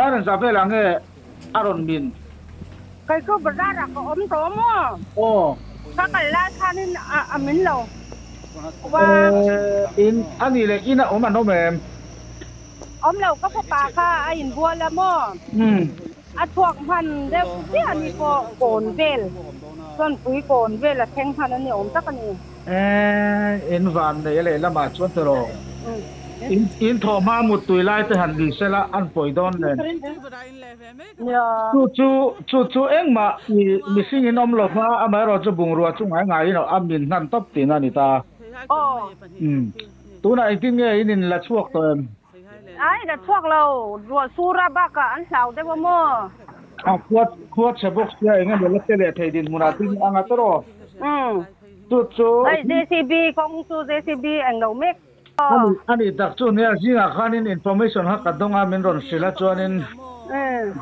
Dar engzah velah nge a rawn min? Kei chu bazar ah ka awm tawh maw? Aw. Ka kal lai khanin a min lo va. In a nih leh in a awm an awm em? Awm lo, ka fapa kha a inbual a maw? A chhuak hman deuh chiah a ni pawh kawn vel chuan pui kawn vel a thleng hman a ni awm tak a ni. In van nei a lehlamah chuan tiraw in in thawh hma mut tui lai te han ni sela an pawi dawn nen. Chu chu chu chu engmah i mihring in awm lova amaherawh chu bungrua chu ngai ngaiin a min hnan tawp tihna a ni ta. Tunah engtin nge in in la chhuak tawh em? Ai la chhuak lo, ruah sur a bakah an hlau deuh a maw? A khua khua chhe bawk sia eng emaw la che leh thei dinhmunah ding ang a tawrh aw. Chu chu. Hei JCB kawng chu JCB eng lo mek aw. Ani ani tak chu nia zingah khanin information kha ka dawng a min rawn hrilh a chuanin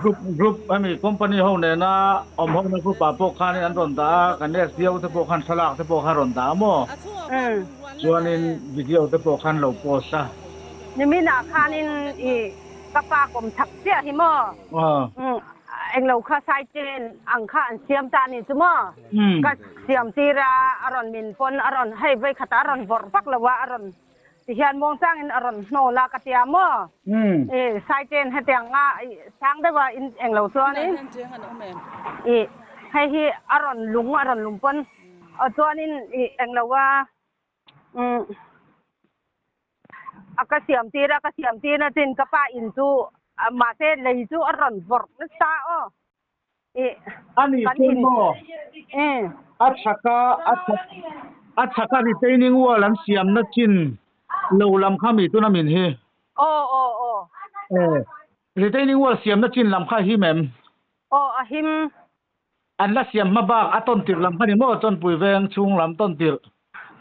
group group hemi company ho nena awm ho na group ah pawh khanin an rawn dah a kan SDO te pawh khan thlalak te pawh kha rawn dah a maw? Chuanin video te pawh khan lo post a. Niminah khanin i ka pa kawm chak chiah hi maw? Englo kha sai chen ang kha an siam ta ni chu maw? Ka siam tir a, a rawn min pawn a rawn hei vawikhatah a rawn vawrh vak lo a, a rawn ti hian muangchangin a rawn hnawl a ka tia maw? I sai chen hetiang a sang deuh a in englo chuanin i hei hi a rawn lung a rawn lum pawn chuanin i englo a A ka siam tir a, ka siam tir na chin ka pa in chu mahse lei chu a rawn vawrh nasa aw. I A nih kan chuan in maw? Umm. A chhaka a chhak a chhaka retaining wall an siam na chin lo lam kha mi tuna min hi. Aw aw aw. Eh retaining wall siam na chin lam kha him em? Aw a him. An la siam hma bak a tawn tirh lam kha ni maw Chawnpui veng chhung lam tawn tirh.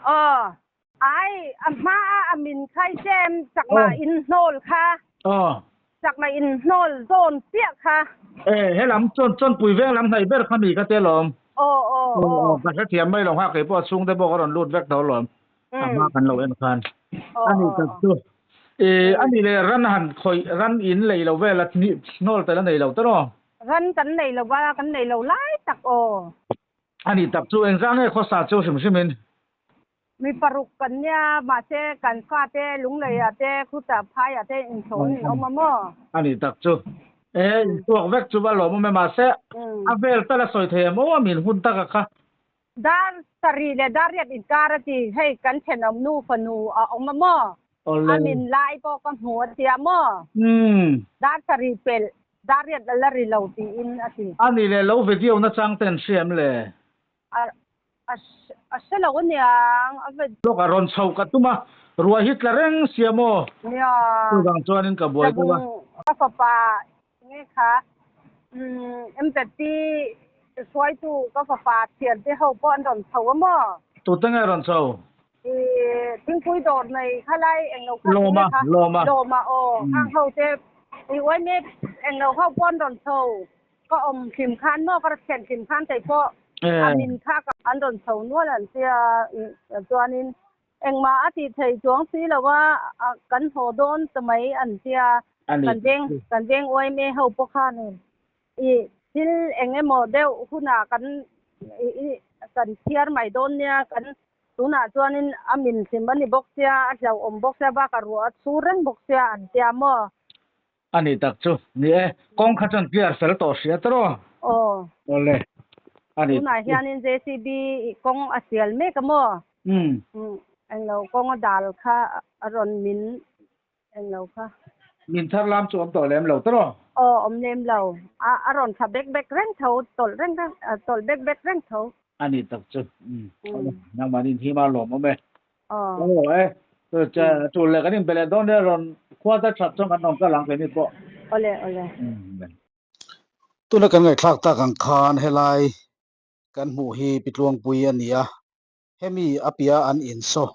Aw Ai, a hma a a min khai chem chakma in hnawl kha. Aw. Chakma in hnawl zawn chiah kha. E, he lam chuan Chawnpui veng lam hnaih ber kha mi ka te lawm. Aw, aw, aw. Aw, ka hrethiam mai lo nghak kei pawh a chhungte pawh ka rawn lut vek tho lawm. A hma kan lo en khan. A ni tak chu. E, a ni le ran han khawih ran in lei lo vel a hnawl tel a nei lo tawh aw. Ran kan nei lo va, kan nei lo lai tak aw. A ni tak chu engzah nge khawsa chu hrim hrim in? Mi paruk kan nia, mahse kan fate Lungleiah te Khutah phaiah te inchhawn in awm a maw? A ni tak chu. E, intuak vek chu va lawm awm e, mahse a vel tal a sawi thei em aw a min hun taka kha. Dar sarih leh dar riat inkar a ti, hei kan thenawm nu fanu a awm a maw? A min lai pawh ka hmu a tia maw? Dar sarih pelh dar riat a la ri lo tiin a ti. A nih leh lo video nachang te an hria em le? A a hre lo aniang a ve. Lawk a rawn chho ka tum a, ruai hi tla reng sia maw? Nia. Chuvang chuanin ka buai deuh a. Ka fapa nge kha MZP hruaitu ka fapa thiante ho pawh an rawn chho a maw? Tute nge rawn chho? I thingpui dawr nei kha lai englo kha Lawma, kha Lawma. Lawma aw khang ho te i uaime englo ho pawh an rawn chho. Ka awm hlim khan maw ka thlen hlim khan kei pawh a min kha an rawn chho nual an tia chuanin engmah a tih thei chuang si lo a kan haw dawn ta mai an tia kan veng kan veng yma ho pawh khanin i thil eng emaw deuh hunah kan i kan chhiar mai dawn nia kan tunah chuanin a min hlim a ni bawk sia a hlauhawm bawk sia bakah ruah a chhur reng bawk sia an tia maw. A ni tak chu. Ni e, kawng kha chuan clear fel tawh hria ta rawh. Aw. Awle. A ni. Tunah hianin JCB kawng a sial mek a maw? Umm. Englo kawng a dal kha a rawn min englo kha. Min thar lam chu awm tawh lem lo ta rawh. Aw, awm lem lo. A a rawn tha bek bek reng tho, tawlh reng reng, tawlh bek bek reng tho. A ni tak chu. Umm. Awle, nangmahni inhim a lawm awm e. Aw. Aw e, tul leh kan inbe leh dawn nia rawn khua ta that chuan kan rawn kal ang keini pawh. Awle awle. Tuna kan ngaihthlak tak ang khan helai kan hmuh hi Pitluangpui a ni a, hemi a piah an in saw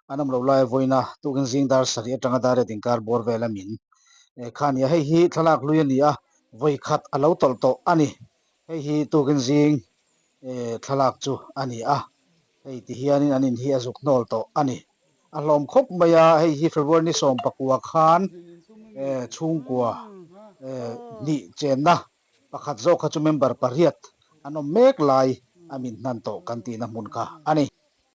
an awm lo lai vawiina tukin zing dar sarih atanga dar riat inkar bawr vel a min kha a ni a, hei hi thlalak hlui a ni a, vawi khat a lo tawlh tawh a ni, hei hi tukin zing thlalak chu a ni a. Hei ti hianin an in hi a zuk hnawl tawh a ni. A hlawm khawp mai a, hei hi February ni 14 khan chhungkua Hnih chenna pakhat zawk kha chu member pariat an awm mek lai a min hnan tawh kan tihna hmun kha a ni.